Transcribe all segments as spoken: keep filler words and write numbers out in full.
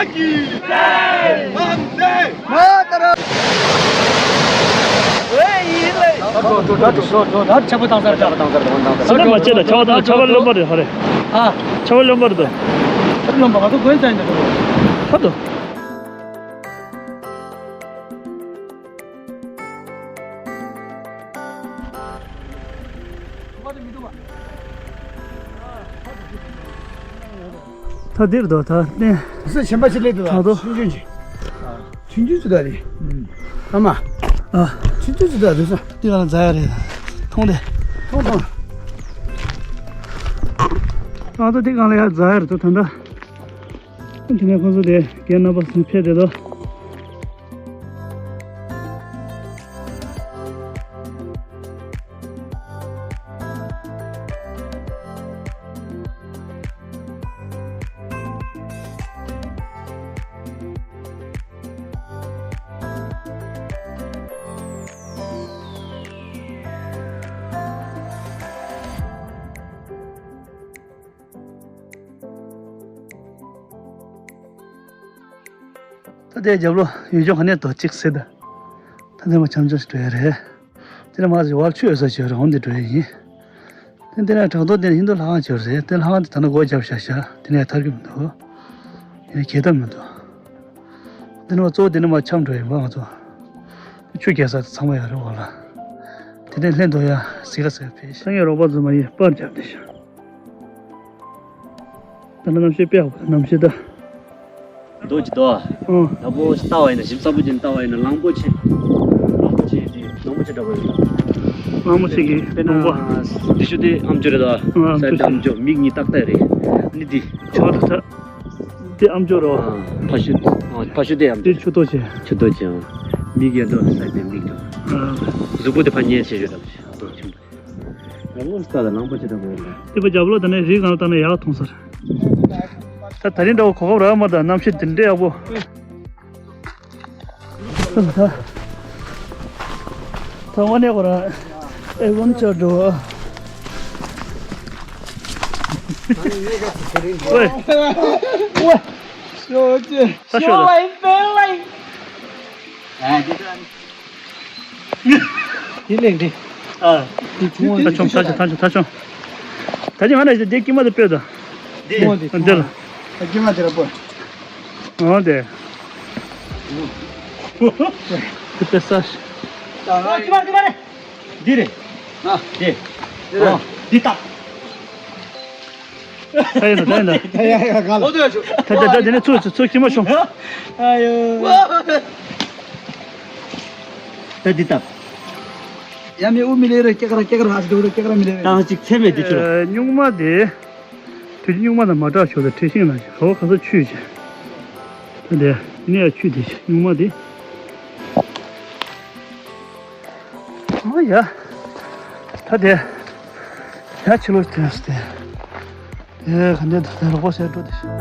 ད་མ་བྱེད་ད་ཆར་པ་དང་ས་ར་ཆར་པ་དང་ས་ར་ཆར་པ་རློན་པ་རེད་ཧ་རེ། ཨ། ཆར་པ་རློན་པ་རེད་དོ། རློན་པ་ང་ཚོ་དགོན་ཚན་ནས་རེད། ཧ་དོ། ད་འདིར་དོ་ད་ནས། ས་ཆེན་པོ་ཞིག་སླེབས་འདུག་ད་དོ། ཆུང་ཆུང་ཅིག་ཆུང་ཆུང་ཅིག་ད་རེད། ཨ་མ། ཨ། ཆུང་ཆུང་ཅིག་ད་རེད་ས། འདི་ག་ལ་འཛག་ཡ་རེད། མཐོང་དེ། མཐོང་མཐོང་། ཨ་ད་འདི་ག་ལ་ཡ་འཛག་ཡ་རེད་ད་ད་ད། དེ་ནས་ཁོང་ཚོ་དེ་རྒན་རྣམ་པ་ཚོ་ཕེབས་དེ་དོ། ད་ལྟའི་རྒྱབ་ལོགས་ཡུལ་ལྗོངས་ག་ནས་དོ་གཅིག་ཟེར་ད། ད་ལྟའི་མ་འཆམ་འཆམ་ཞིག་འགྲོ་ཡ་རེད། དེ་ནས་མ་ཟི་བར་ཆུ་ཡོད་ས་ཞིག་རེད་འོང་དེ་འགྲོ་ཡ་ཡིན། དེ་འདི་ནས་བྲག་རྡོ་དེ་ནས་ཧིན་རྡུ་ལྷ་ཁང་ཅིག་ཡོད་རེད་དེ་ལྷ་ཁང་དེ་ད་ནི་སྒོ་བརྒྱབ་བཞག་བཞག་དེ་ནས་ཐར་གི་མི་འདུག་ཡིན་ནའི་གྱེས་ཐབས་མི་འདུག་དེ་ནས་མ་གཙོ་བོ་དེ་ནས་མ་འཆམ་འགྲོ་ཡ་ཡིན་པ་ང་ཚོ། ཆུ་རྐྱལ་ས་དེ་ཚང་མ་ཡོད་རེད་འོག་ལ། དེ་ནས་ལྷན་དུ་ཡ་ཟི་ག་ཟི་ག་ཕེབས་ཤིང་། ད་ངའི་རོགས་པ་རྫུན་མ་ཡིས་པར་བརྒྱབ་བསྡད་ཤག་ད་ནི་གནམ་གཤིས་དཔེ་ཡག་པོ་གནམ་གཤིས་ད། རྡོ་ཅིག་རྡོ། ཨང་། ད་པོ་ཞིག་ལྟ་བ་ཡིན་ན་ཞིབ་ཚགས་པོ་ཅིག་ལྟ་བ་ཡིན་ན་གླང་པོ་ཆེ། གླང་པོ་ཆེ་དེ་གླང་པོ་ཆེ་འདྲ་པོ་ཡོད། གླང་པོ་ཆེ་གི་དཔེར་ན་ལུང་པ། དེ་ཤུ་དེ་ཨམ་ཅོག་རེད་ད། ཨང་། ས་དེ་ཨམ་ཅོག་མིག་གཉིས་ཏག་ཏག་རེད། ནི་དེ། ཆོག་ད་ད། དེ་ཨམ་ཅོག་རོ། ཨ། ཕ་ཤུ། ཨ། ཕ་ཤུ་དེ་ཨམ་དེ་ཆུ་ཏོ་ཆེ། ཆུ་ཏོ་ཆེ། ཨ། མིག་ཡ་དོ་ས་དེ་མིག་དོ། ཨ། གཟུགས་པོ་དེ་ཕ་ཉལ་ཆེ་ཤོས་ད་པོ་ཆེ། ད་ལོ་ས་ད་གླང་པོ་ཆེ་ད་པོ་ཡོད་ད། དེ་པ་རྒྱབ་ལོགས་ད་ནས་རི་སྒང་ལ་ད་ནས་ཡག་མཐོང་ས་རེད། ད་ད་རིང་འདྲ་བོ་གོ་སྐབས་རག་མ་ད་གནམ་གཤིས་དེ་འདྲ་ཡག་པོ། ད་ད་དབང་གནས་ཁོ་རང་ཨེ་ཝན་ཅར་འགྲོ་བ། ཝེ། ཝེ། ཤོ་ཅེ། ད་ཤོ་ད། དེ་ལེགས་འདི། ཨ། དེ་ཆུང་བ། ད་ཆུང་ད་ཆུང་ད་ཆུང་ད་ཆུང་། ད་ཆུང་ང་ན་དེ་དཀྱིལ་མ་དེ་སྤོས་ད། འདི། འདི་ལ། དཀྱིལ་མ་དེ་ལ་སྤོས། འོ་དེ། དེ་དཔེ་ས་ཞིག་འདི་རེད། ཨ། འདི། འདི་ལྟ། ད་ཡིན་ད་ད་ཡིན་ད། ད་ཡ་ཡ་ག་ལ། ད་ད་ད་དེ་ནས་ཚུར་ཚུར་ཚུར་ཁྱིམ་མ་ཤོང་། ཨ་ཡོ། ད་འདི་ལྟ། ཡ་མི་འུ་མི་ལེ་རེ་སྐྱེ་ག་ར་སྐྱེ་ག་ར་ཧ་ཅི་འདུག་རེ་སྐྱེ་ག་ར་མི་ལེ་རེ། ད་ཅིག་ཚེ་མེད་དེ་ཆུ་ར། སྨྱུག་མ་དེ། དུས་ཀྱི་སྨྱུག་མ་དང་མ་བྲལ་ཞོར་དུ་བྲེ་ཤིང་ལ་ཞིག་རོ་ཁ་ས་ཆུས་ཀྱི། ད་དེ་ནས་ཡང་ཆུ་དེ་སྨྱུག་མ་དེ། ཨ་ཡ། ད་དེ། ཡ་ཕྱི་ལོགས་དེ་སྟེ། ཡ་ག་འདྲ་ད་དེ་རོགས་པ་ཟེར་འགྲོ་དེ་ཤི།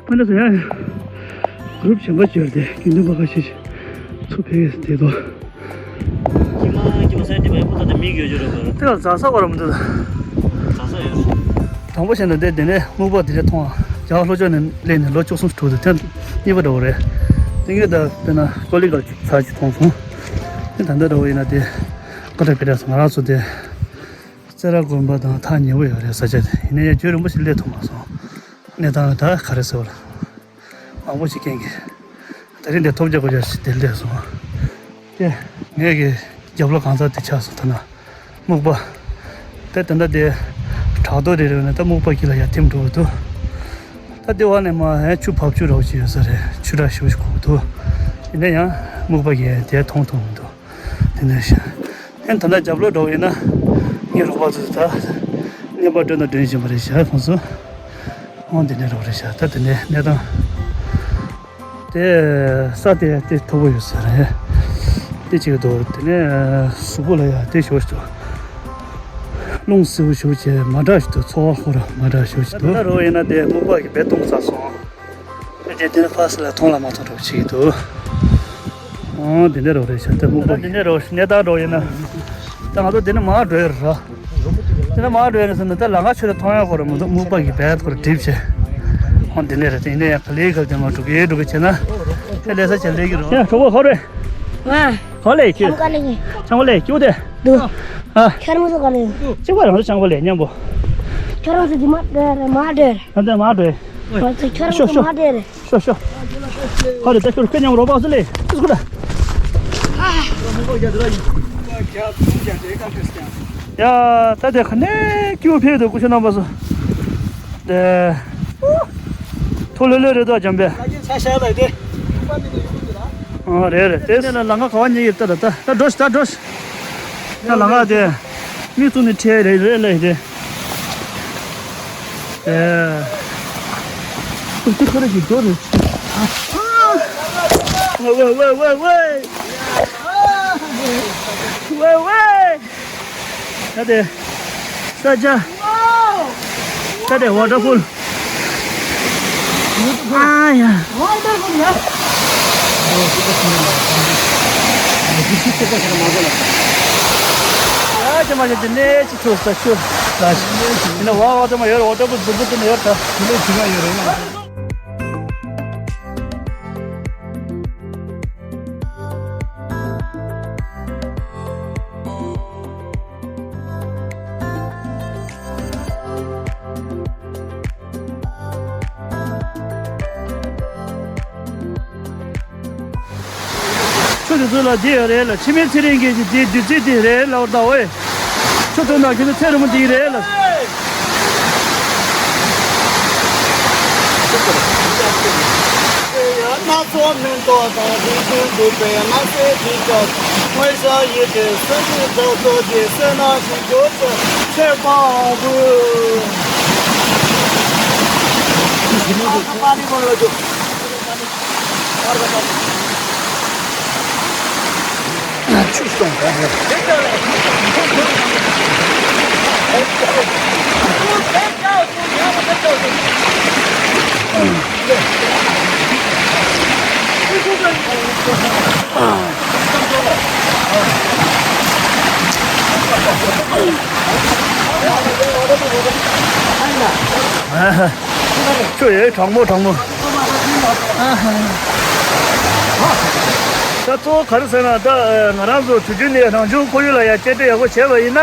ཕ་ན་ཚོ་ཡང་གུ་རུབ་གཞན་པ་བྱས་ཏེ་དགེ་འདུན་པ་ཁ་ཤས་ཤིག་ཚུར་ཕེབས་ཏེ་དོ། ཀྱི་མ་ཀྱི་མ་སེར་དེ་མ་ཡིན་པོ་ད་ལྟ་མིག་ཡོད་ཅོ་རོ་གོ། དེ་ལ་རྫ་ས་བར་མི་འདུག་རྫ་ས་ཡོད། དང་པོ་བྱས་ན་དེ་དེ་ནས་སྨུག་པ་དེ་འདྲ་མཐོང་བ། རྒྱ་གར་ལྷོ་ཕྱོགས་ནས་སླེབས་ནས་ལོ་བཅུ་གསུམ་དྲུག་དུ་ཐེངས་གཉིས་པ་འདྲ་བོ་རེད། དེང་གི་ད་དཔེར་ན་ཀོ་ལི་གར་ཚར་གཅིག་མཐོང་སོང་། དེ་ད་ལྟ་འདྲ་བོ་ཡིན་ན་དེ་ཀ་ཏྲ་པི་ཏྲ་སོང་ང་རང་ཚོ་དེ། རྩེ་ར་དགོན་པ་དང་ཐག་ཉེ་བོ་ཡོད་རེད་ས་ཆ་དེ། ཡིན་ན་ཡང་རྒྱུན་རིང་པོ་ཞིག་སླེབས་ཐུབ་མ་སོང་། གནས་སྟངས་ད་ག་རེ་ཟེར་བ་ལ། མང་པོ་ཞིག་རྐྱེན་གྱིས། ད་རིང་འདིར་ཐོབ་རྒྱག་དགོས་ཡ་ཞིག་དེ་སླེབས་སོང་། དེ་ངེད་ཀྱི་རྒྱབ་ལོགས་གང་ཟག་དེ་ཆགས་སོང་ཐ་ན། སྨུག་པ། དེ་ད་ལྟ་དེ། བྲག་རྡོ་རེ་རེ་ནས་ད་སྨུག་པ་དཀྱིལ་ལ་ཡར་ཐིམ་འགྲོ་གི་འདུག་ད་དེ་བ་ནས་མར་ཆུ་བབས་ཆུ་ར་བ་ཞིག་ཡོད་ས་རེད། ཆུ་ར་ཞེ་པོ་ཞིག་ཁུག་འདུག་ཡིན་ན་ཡང་སྨུག་པ་གིས་དེ་མཐོང་ཐུབ་མི་འདུག་དེ་འདྲ་ཞིག་ཨེ་ད་ལྟ་རྒྱབ་ལོགས་འགྲོ་བ་ཡིན་ན། ངའི་རོགས་པ་ཚོས་ད་བརྙན་པར་སྤྲོད་ན་སྤྲོད་བཞིན་པ་རེད་ཤག་ཁོང་ཚོ། འོང་དེ་འདྲ་རོགས་རེད་ཤག་ད་དེ་ནས་གནས་སྟངས། དེ་ས་དེ་དེ་མཐོ་པོ་ཡོད་ས་རེད། དེ་གཅིག་འདུག་དེ་ནས་གཟུགས་པོ་ལ་ཡ་དེ་ཞོ་ཞིག་འདུག་རླུང་བསིལ་པོ་ཞེ་པོ་ཅིག་མ་འདྲ་ཞིག་འདུག་ཚོར་བ་ཁོ་རང་མ་འདྲ་ཞེ་པོ་ཅིག་འདུག་ད་རོགས་ཡིན་ན་དེ་སྨུག་པ་གིས་རྦད་གཏོང་ཚར་སོང་། དེ་དེ་ནས་ཕར་ཚུར་ལ་མཐོང་ལ་མ་མཐོང་འདྲ་བོ་བྱེད་ཀྱི་འདུག་ཨང་། དེ་འདྲ་རོ་རེད་ཤག་ད་སྨུག་པ་དེ་འདྲ་རོ་གནས་སྟངས་འགྲོ་ཡིན་ན། ད་ང་ཚོ་དེ་ནས་མར་འགྲོ་ཡ་རེད་ར། དེ་ནས་མར་འགྲོ་ཡ་རེད་ཟེར་ན་ད་ལམ་ཁ་ཆུ་ལ་མཐོང་ཡ་ཁོ་ར་མི་འདུག་སྨུག་པ་གི་བལ་ཁོ་ར་གྲིབ་བྱས། ཨང་། དེ་འདྲ་རེད། དེ་ནས་ཡང་ག་ལེ་ག་ལེ་དེ་མར་འགྲོ་གི་འགྲོ་གི་བྱས་ན། ཁྱེད་ལས་ས་ཆ་ལས་ཀྱི་རོ། ཡ་གྲོགས་པོ་ཧོ་རེད། ང་། ག་ལེ་ཁྱོད། ཆང་ག་ལེ་ཁྱོད། ཆང་ག་ལེ་ཁྱོད་དེ། འདུག་ཨ། ཁྱོད་རང་ཚོ་ག་ལེ། གཅིག་པ་རང་ཚོ་ཆང་ག་ལེ་མཉམ་པོ། ཁྱོད་རང་ཚོ་འདི་མར་འགྲོ་རེད། མར་འགྲོ་རེད། ང་ཚོ་མར་འགྲོ་ཡ། ང་ཚོ་ཁྱོད་རང་ཤོ་ཚོ་ཤོ། མར་འགྲོ་རེད། ཤོ་ཤོ། ཧ་རེ་ད་ཁྱོད་ཁྱོད་མཉམ་རོགས་པ་སུ་ལས་ཏུ་སྐུ་ད། ཡ་ད་དེ་ག་ནས་སྐྱིད་པོ་ཕེབས་འདུག་སྐུ་ཞབས་རྣམ་པ་ཚོ། དེ། ཐོ་ལེ་ལེ་རེད་དོ་འཇམ་པས། ཨ་རེད་རེད། དེ་ནས་ལམ་ཁ་ག་བ་ཉེ་ཡིབ་ད་ད་ད་ད་འགྲོ་ཤི་ད་འགྲོ་ཤི། ད་ལམ་ཁ་དེ། མི་ཚུགས་ནས་ཁྲལ་རེད་རེད་ལས་དེ། ཨེ། ཨུ་ཏི་ཁ་ར་ཞིག་འགྲོ་རེད། ཝེ་ཝེ་ཝེ་ཝེ། ཝེ་ཝེ། ད་དེ། ས་ཆ། ད་དེ་ཝ་ཊར་ཕུལ། ཨ་ཡ། ཡ་ཅི་མ་ཅི་དེ་ནས་ཅི་ཆོག་ས་ཆོག་ལ་ཞིག་ཡིན་ན་ཝ་ཝ་དེ་མ་ཡོད་ར། ཝ་ཊར་ཕུལ་ཟུར་པོ་དེ་ནས་ཡོད་ད། དེ་ནས་ཅི་མ་ཡོད་རེད་ན། ཆུ་དེ་ཚོ་ལ་འདི་ཡོད་རེད་ལ། འཆི་མེད་ཚེ་རིང་གི་འདི་བདུད་རྩི་འདི་རེད་ལ། འོ་ད་ཝེ། ཆུ་དེ་ནང་གི་ཚེ་རིང་མོ་འདི་རེད་ལ། སྣ་ཚོགས་མེ་ཏོག་དང་རིགས་ཀུན་འདུས་པའི་སྣང་སྲིད་འདི་སྐབས་མངོན་ཤར་ཡེ་ཤེས་སེམས་ཀྱི་བདག་ཏུ་འདི་སེམས་ནང་བཞིན་གྱུར་ཅིག་ཆེར་མང་བོས། ཁྱོད་ཡོད་དྲང་མོ་དྲང་མོ། ད་གཙོ་བོ་ག་རེ་ཟེར་ན། ད་ང་རང་ཚོ་དུས་རྒྱུན་ནས་རང་བྱུང་ཁོར་ཡུག་ལ་ཡང་གཅེས་སྤྲས་ཡག་པོ་བྱས་པ་ཡིན་ན།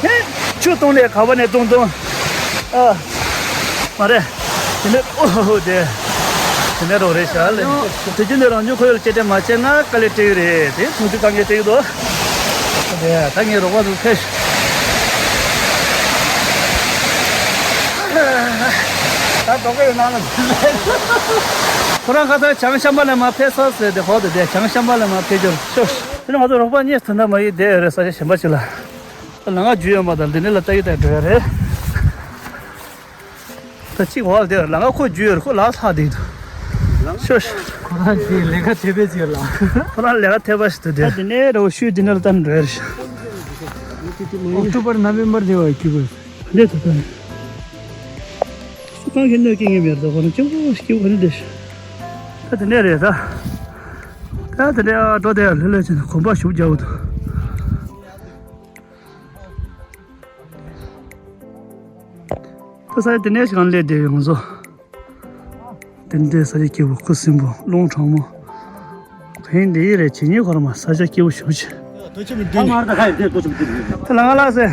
ཧེ། ཆུ་བཏུང་ནས་ག་བ་ནས་བཏུང་བཏུང་། ཨ། མ་རེད། དེ་ནས་ཨོ་ཧོ་ཧོ་དེ། དེ་ནས་རོགས་རེད་ཤག་ལ། དེ་རྒྱུན་དུ་རང་བྱུང་ཁོར་ཡུག་ལ་གཅེས་སྤྲས་མ་བྱས་ན་དཀའ་ལས་སྤྲད་ཀྱི་རེད། དེ་ཐུགས་རྗེ་བཀའ་འགེལ་སྤྲད་ཀྱི་འདུག་དེ་ད་ངའི་རོགས་པ་ཚོ་ཕེབས། ད་དོ་ག་ཡོད་ན་ལ། ཁོ་རང་ཁ་སང་བྱང་ཤམ་བྷ་ལ་མར་ཕེབས་ས་ཟེར་དེ་ཧོ་དེ་དེ་བྱང་ཤམ་བྷ་ལ་མར་ཕེབས་རྒྱུར་ཤོག་དེ་ནས་ང་ཚོ་རོགས་པ་གཉིས་ཐུན་ད་མ་ཡིན་བསྡད་ཡོད་རེད། ས་ཆ་གཞན་པ་ཅིག་ལ། ལམ་ཁ་རྒྱུས་ཡོད་མ་དང་འདི་ནས་ལ་ལྟ་གི་ལྟ་འགྲོ་ཡ་རེད། ད་གཅིག་འོག་ལ་དེར་ལམ་ཁ་ཁོ་རྒྱུས་ཡོད་རེད། ཁོ་ལ་ལྷག་བསྡད་འདུག་ཤོ་ཤོ། ཁོ་རང་གི་ལས་ཀ་དེ་བས་ཅིག་ལ། ཁོ་རང་ལས་ཀ་ཐེབས་པ་ཞིག་འདུག་དེ། ད་དེ་ནས་རོ་ཤུལ་འདི་ནས་ལ་ལྟ་འགྲོ་ཡ་རེད། ཨོག་ཊོ་བར་ནོ་བེམ་བར་དེ་བ་གི་གོ། འདི་ད་ད། སུ་གང་གི་གནོད་སྐྱེལ་མཁན་མེད་རེད། ད་ཁོ་རང་སྤྱང་པོ་ཞིག་སྐྱེ་བོ་ག་ནས་བསྡད་ཤག་ད་དེ་ནས་རེད་ད། ད་དེ་ནས་ཨ་འགྲོ་དེ་ལྷོད་ལྷོད་བྱས་ནས་གོམ་པ་ཞུགས་རྒྱག་འདུག་ད་ས་ཆ་དེ་ནས་ཞིག་གང་སླེབས་བསྡད་ཡོང་ཚོ། དེ་འདྲའི་ས་ཆ་སྐྱིད་པོ་ཁུ་སིམ་པོ་རླུང་གྲང་མོ། ག་ཡིན་འདི་ཡིན་རེད། བྱེད་ཉེས་ཁོ་ར་མ། ས་ཆ་སྐྱིད་པོ་ཞེ་པོ་ཅིག་ཨ་མར་ད་ཁ་ཡིན་དེ་ལྟོ་ཆུ་མི་དེ་རེད། དེ་ལ་ང་ལགས་སེ།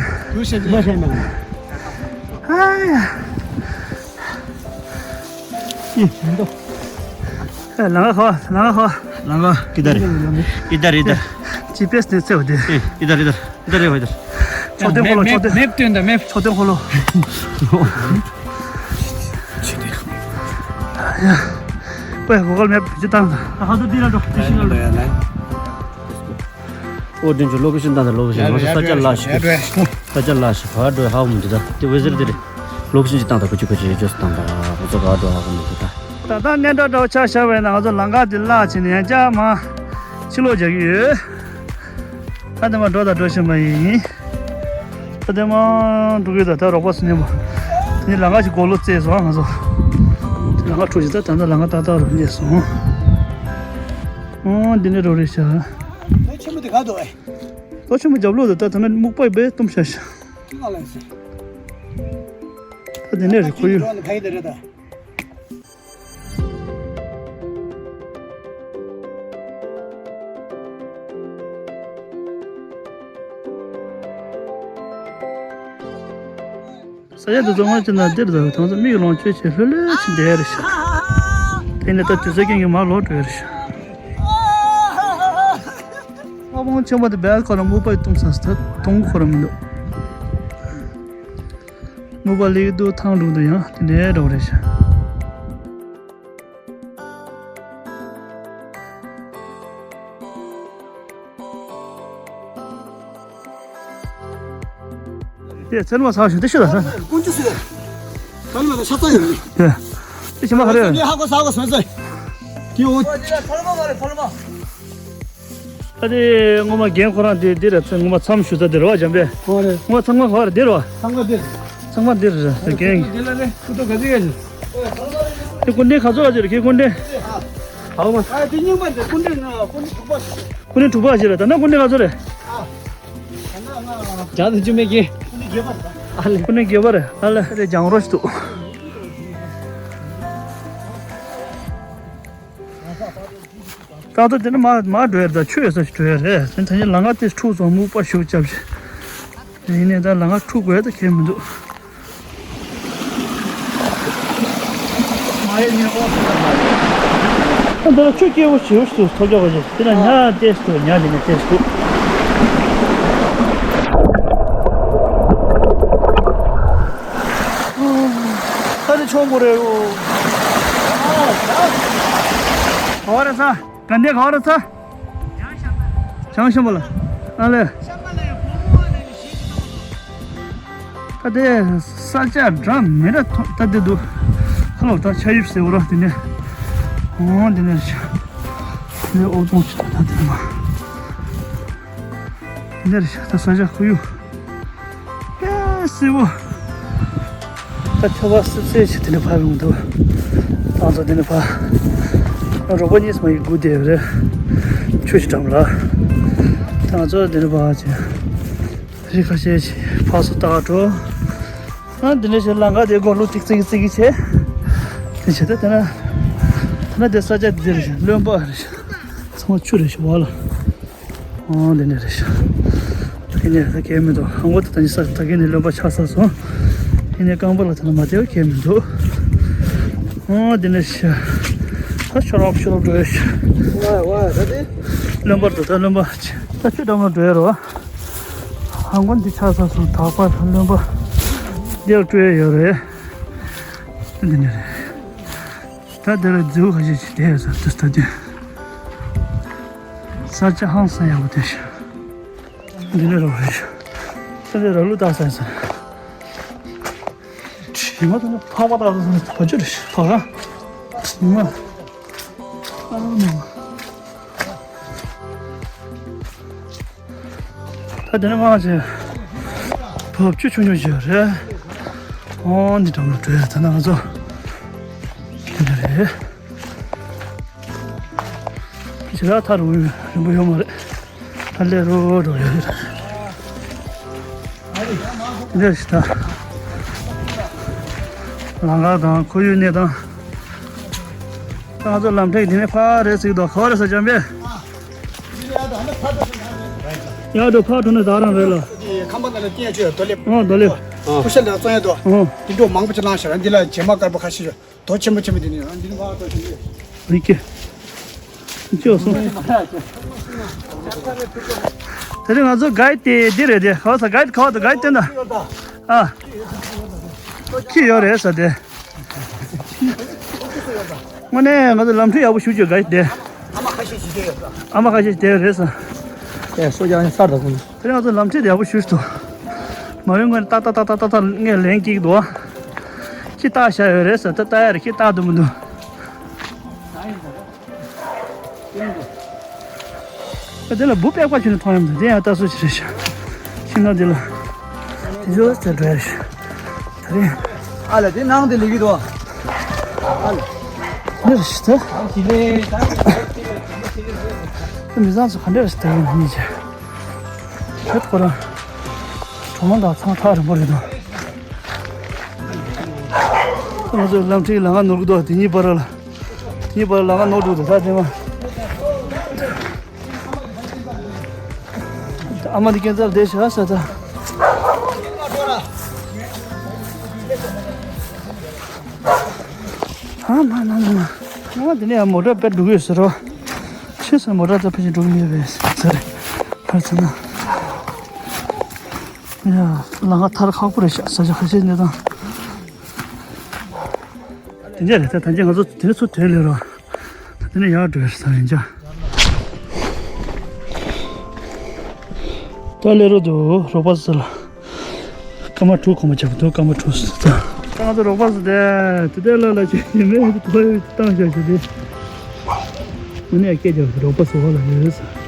ཨ་ཡ། ཨེ། མི་འདུག་ཨེ། ལང་ཀ་ཧོ། ལང་ཀ་ཧོ། ལང་ཀ་ཀི་དར། ཀི་དར། ཀི་དར། ཇི་པི་ཨེསི་ནས་བཙལ་བ་དེ། ཨེ། ཀི་དར། ཀི་དར། ཀི་དར་རེད་བ། ཀི་དར། མཆོག་ལྡན་འཁོར་ལོ། མེབ། མཆོག་ལྡན། མེབ་སྟོན་དང་། མེབ། མཆོག་ལྡན་འཁོར་ལོ། ཡ། ཝེ། གུ་གལ་མེབ་བེད་སྤྱོད་བཏང་དང་། ད་ཧ་ཏུ་དེ་ལ་འགྲོ། དེ་ཤི་ལ་འགྲོ། ཨོ། དྲིན་ཆུ་ལོ་ཀེ་ཤན་བཏང་དང་། ལོ་ཀེ་ཤན། ང་ཚོ་ས་ཆ་ལ་ཞིག་ས་ཆ་ལ་ཞིག་ག་འགྲོ་ཧ་མི་འདུག་ད་དེ་ཝེ་ཟེར་དེ་རེད། ལོ་ཀེ་ཤན་ཅིག་བཏང་དང་། ཁོ་ཅིག་ཁོ་ཅིག་ཡོད་ཅོ་སི་བཏང་དང་། ང་ཚོ་ག་འགྲོ་ཧ་གོ་མི་འདུག་ད། ད་ལྟ་གནས་འགྲོ་འདྲ་བོ་ཆགས་བཞག་པས་ན། ང་ཚོ་ལམ་ཁ་འདི་བརླག་ཕྱིན་ནས་ཡང་བསྐྱར་མར་ཕྱིར་ལོག་རྒྱག་གི་ཡོད། ད་དེ་མར་འགྲོ་དང་འགྲོ་བཞིན་པ་ཡིན། ད་དེ་མར་འགྲོ་གི་ཡོད། ད་ད་རོགས་པ་སུ་མཉམ་པོ། དེ་ནས་ལམ་ཁ་ཞིག་གོ་ལོ་བཙལ་སོང་ང་ཚོ། དེ་ལམ་ཁ་འཕྲོ་ཞིག་ད་ད་ལྟ་ལམ་ཁ་ཏག་ཏག་རུ་རྙེད་སོང་། ཨོ་འདི་ནས་རོ་རེད་ཤག་རྡོ་ཆེན་པོ་དེ་ག་འདུག་ཨེ། རྡོ་ཆེན་པོ་རྒྱབ་ལོགས་དུ་ད་ད་ནི་སྨུག་པ་བས་བཏུམས་ཤག་ཤག་ཅི་ང་ལ་ཟེར། ད་འདི་ནས་རེད་ཁོར་ཡུག་འགྲོ་ནི་ག་ཡི་དེ་རེད་ད། ས་ཡ་དེ་ཚོ་སྔོན་ཆད་ན་འདིར་དང་དང་ཚོ་མིག་ལོངས་སྤྱོད་བྱེད་ལྷོད་ལྷོད་ཕྱིན་བསྡད་རེད་ཤག་དེ་ནས་ད་དུས་ཚོད་རྐྱེན་གྱིས་མར་ལོག་འགྲོ་ཡ་རེད་ཤག་ཨ་བོང་ཆེན་པོ་དེ་བལ་ཁོ་རང་སྨུག་པ་བཏུམས་ས་ད་མཐོང་ཁོ་རང་མི་འདུག་སྨུག་པ་ལེགས་འདུག་ཐང་ལུག་འདུག་ཡང་དེ་འདྲའི་འདྲ་བོ་རེད་ཤག་དེ་ཚན་མ་ཚ་ཞིག་དེ་ཤི་ལ་ས། ཀུན་ཅི་སི་ལ། ད་ལ་ཤ་ཚ་ཡོད་རེད། དེ་དེ་ཤི་མ་ཧ་རེ། ངས་ཧ་གོ་ས་གོ་སོན་སོན། དེ་འོ། ཕལ་མ་ག་རེ་ཕལ་མ། ད་དེ་ངོ་མ་རྒན་ཁོ་རང་དེ་དེ་རེད་ཚེ་ངོ་མ་མཚམས་ཞུ་ས་དེ་རེད་བ་འཇམ་པས། ཧོ་རེད། ངོ་མ་ཚང་མ་ག་རེ་དེ་རེད་བ། ཚང་མ་དེ། ཚང་མ་འདིར་རྒན། འདི་ལ་རེད་ཁུ་ཏོ་ག་ཚོད་ཡ་ཞིག་དེ་སྐུ་མདུན་ག་ཚོད་ལ་ཅིག་རེད་ཁྱེད་སྐུ་མདུན། ཨ་མ། ཨ་དེ་རྙིང་པ་འདི་སྐུ་མདུན་ང་སྐུ་མདུན་དྲུག་པ་ཞིག་སྐུ་མདུན་དྲུག་པ་ཞིག་རེད་ད་ནང་སྐུ་མདུན་ག་ཚོད་རེད། ཨ། ད་ནང་ང་། རྒྱ་དུ་ཅི་མེད་ཀི། སྐུ་མདུན་བརྒྱད་པ་རེད་ད། ཨ་ལེ། སྐུ་མདུན་བརྒྱད་པ་རེད་ཨ་ལེ་རེད་རྒྱང་རོ་ཞིག་འདུག་ད་ལྟ་དེ་ནི་མ་མ་འགྲོ་ཡ་རེད་ད་ཆུ་ཡོད་ས་ཞིག་འགྲོ་ཡ་རེད་དེ་ད་ནི་ལམ་ཁ་དེ་འཁྲུག་སོང་སྨུག་པ་ཞུགས་བཅབ་ཤིག་ཡིན་ནའི་ད་ལམ་ཁ་འཁྲུག་དགོས་ད་ཁྱད་མི་འདུག་ཨ་འདི་ལ་ཆུ་སྐྱེ་བོ་ཞེ་པོ་ཞིག་ཐོབ་ཆོག་པ་ཞིག་དེ་ལ་ཉ་ཏེས་ཏུ་ཉ་འདི་ནས་ཏེས་ཏུ། ད་ནི་ཆོམ་པོ་རེད་འོ། ག་བ་རེད་ས། ག་འདི་ག་བ་རེད་ས། བྱང་ཤམ་བྷ་ལ། ཨ་ལེ། ད་དེ་ས་ཆ་འདྲ་མི་འདྲ་ཐོ་ད་དེ་འདུག་ཧ་ལོ་ད་ཆ་ཡིབ་ཟེར་བ་ར་དེ་ནས། འོ་དེ་ནས་རེད་ཤག་དེ་ནས་ཨོ་ཙོང་ཞིག་ད་ད་དེ་ནས་མ། དེ་ནས་རེད་ཤག་ད་ས་ཆ་ཁོར་ཡུག་ཨེ་སེར་པོ། ད་ཁྱོ་བ་སིབ་སེ་ཞིག་དེ་ནས་ཕར་ཡོང་འདུག་ང་ཚོ་དེ་ནས་ཕར། རོགས་པ་གཉིས་མ་ཡིག་སྒུག་བསྡད་ཡོད་རེད། ཆུ་ཞིག་འགྲམ་ལ། ད་ང་ཚོ་དེ་ནས་ཕར་ཅིག་རི་ཁ་ཤས་ཤིག་ཕར་ཚུར་བལྟ་འགྲོ། ཨ་འདི་འདྲ་ཞིག་ལམ་ཁ་དེ་སྒོ་ལུག་ཏིག་ཙིག་ཙིག་གི་བྱས། དེ་བྱས་ད་དེ་ན། དེ་ན་དེ་ས་ཆ་འདི་རེད་ཤག་རློན་པ་རེད་ཤག་ཚང་མ་ཆུ་རེད་ཤག་བ་ལ། ཨོ་འདི་ནས་རེད་ཤག་དེ་ནས་ད་གས་མི་འདུག་ཧང་གོ་ད་ད་ནི་ས་ད་གས་ནས་རློན་པ་ཆགས་ཚར་སོང་། དེ་ནས་རྐང་པ་ལ་ད་ན་མ་བལྟས་པ་གས་མི་འདུག་ཨོ་འདི་ནས་ཤག་ད་ཤོ་རོབ་ཤོ་རོབ་འགྲོ་ཡ་ཤག་ཝ་ཝ་ད་དེ། རློན་པ་འགྲོ་ད་རློན་པ། ད་ཆུ་འགྲམ་ལ་འགྲོ་ཡ་རེད་བ། ཧང་གོ་འདི་ཆགས་ཚར་སོང་ད་པ་རློན་པ། འདིར་སྤྲོད་ཡ་ཡོད་རེད། འདི་ནས་རེད། ད་འདི་ལ་རྫིའུ་ཁ་ཤས་ཤིག་བསྡད་ཡོད་ས་དུས་ད་དུས། ས་ཆ་ཧང་སང་ཡག་པོ་དེ་ཤག་འདི་ནས་རོ་རེད་ཤག་ད་འདི་ར་ལུ་ཏག་ས་ཡིན་ས། དྲི་མ་ད་ནི་ཕག་པ་ཏག་ཏག་ས་བ་ཅོ་རེད་ཤག་ཕག་ར། དྲི་མ། ཨ་མ། ད་དེ་ནས་མ་ཟེར། བབ་ཆུ་ཆུང་ཆུང་ཞིག་རེད། ཨོ་འདི་འགྲམ་ལ་འགྲོ་ཡ་ད་ན་ང་ཚོ། འདི་འདྲ་རེད། ཞེ་དྲག་ཐག་རིང་རིང་པོ་ཡོད་མ་རེད། ད་སླེབས་རོགས་འགྲོ་ཡ་རེད། འདི་འདྲ་ཞིག་ད། ལམ་ཁ་དང་ཁོར་ཡུག་གནས་སྟངས། ད་ང་ཚོ་ལམ་ཐག་འདི་ནས་ཕར་རེད་ཟེར་གི་འདུག་ག་བ་རེད་ས་འཇམ་པས། ཡར་འགྲོ་ཕར་འགྲོ་ནས་ད་རང་རེད་ལ། ཁང་པ་ནང་ལ་བསྟན་ཡ་ཆོས་རྡོ་ལེབ། ཨོ་རྡོ་ལེབ། ཨོ། ཀུ་ཤ་ལ་བཙོང་ཡ་འདུག་ཨོ། འདི་འགྲོ་མང་པོ་ཅིག་བླངས་ཤག་འདི་ལ་བྱེ་མ་དཀར་པོ་ཁ་ཤས་ཤིག་རྡོ་ཆེན་པོ་ཆེན་པོ་འདི་ནས་འདི་ནས་མར་འགྲོ་བཞིན་ཡོད། རིག་གི། ཅོ་སོང་། དེ་རིང་ང་ཚོ་གའིཌ་དེ་འདི་རེད་དེ་ག་བ་ས་གའིཌ་ག་བ་དང་གའིཌ་བསྟན་ད། ཨ། ཁྱི་ཡོད་རེད་ས་དེ། དངོས་གནས་ང་ཚོ་ལམ་ཁྲིད་ཡག་པོ་ཞུ་རྒྱུ་ག་ཡི་དེ། ཨ་མ་ཁ་ཤས་ཤིག་དེ་ཡོད་ས། ཨ་མ་ཁ་ཤས་ཤིག་དེ་ཡོད་རེད་ས། ཨེ་སོ་ཡང་ཡང་སར་དང་ཁུངས། དེ་རིང་ང་ཚོ་ལམ་ཁྲིད་ཡག་པོ་ཞུ་ཞུ་ཐུབ། མ་ཡོང་ངོས་ཏག་ཏག་ཏག་ཏག་ཏག་ཏག་ངས་ལན་སྐྱིད་འདུག་ཁྱི་ལྟ་བཞག་ཡོད་རེད་ས་ད་ལྟ་ཡ་རེད་ཁྱི་ལྟ་འདུག་མི་འདུག་དེ་ལ་འབུ་པད་པ་ཆུ་ནས་མཐོང་ཡམ་དེ་ཡང་ལྟ་སྲོལ་ཞིག་རེད་ཤག་ཤིང་ནགས་འདི་ལ་དེ་ཚོ་ཚེ་འགྲོ་ཡ་ཤག་དེ་རིང་ཨ་ལ་དེ་ནང་དེ་ལི་གི་དོ་ཨ་ལ་འདི་རེད་ཤག་ད་ཞི་ལེ་ད་ཞི་ལེ་ཞི་ལེ། མི་ཚང་ཚོ་ག་འདྲ་རེད་ཟེར་ཡོང་གཉིས་ཆེ། ཁྱོད་ཁོ་རང་གྲོང་ལམ་དང་ཚང་ཐག་རིང་པོ་རེད་དོ། ང་ཚོའི་ལམ་ཁྲིད་ལམ་ཁ་ནོར་གི་འདུག་དེ་གཉིས་བར་ལ། དེ་གཉིས་བར་ལམ་ཁ་ནོར་འདུག་ད་དེ་མ། ཨ་མ་འདི་ཁྱེད་ཚོར་བསྡད་ཤག་ས་ད། ཨ་མ་མ་མ་མ། ཨ་དེ་ནས་མོ་ཊ་དཔེ་འགྲོ་གི་ཡོད་ཟེར་རོ། ཆེ་ས་མོ་ཊ་ད་ཕལ་ཆེར་འགྲོ་གི་མེད་པས་ཟེར། ཧར་ཚ་ན། ཡ། ལམ་ཁ་ཐར་ཁག་པོ་རེད་ཤག་ས་ཆ་ཁ་ཤས་གནས་སྟངས། དེ་འདྲ་རེད་ད། ད་ཅི་ང་ཚོ་དེ་ཚོ་དོན་ལས་རོ། དེ་ནས་ཡར་འགྲོ་ཡར་ས་ཡིན་ཅག་ད་ལས་རོ་དུ་རོགས་པ་ཟེར་ལ། སྐར་མ་དྲུག་གོང་མ་བྱས་པ་འདུག་སྐར་མ་དྲུག་ཟེར་ད། ད་ང་ཚོ་རོགས་པ་ཟེར་ཏེ་དེ་འདྲ་ལ་ལ་ཅིག་ཡིན་མེད་དུ་ཐོ་ཡོད་བཏང་བཞག་ཞུ་དེ། དེ་ནས་སྐད་རྒྱབ་རོགས་པ་ཟེར་བ་ལ་ཡོད་ཟེར།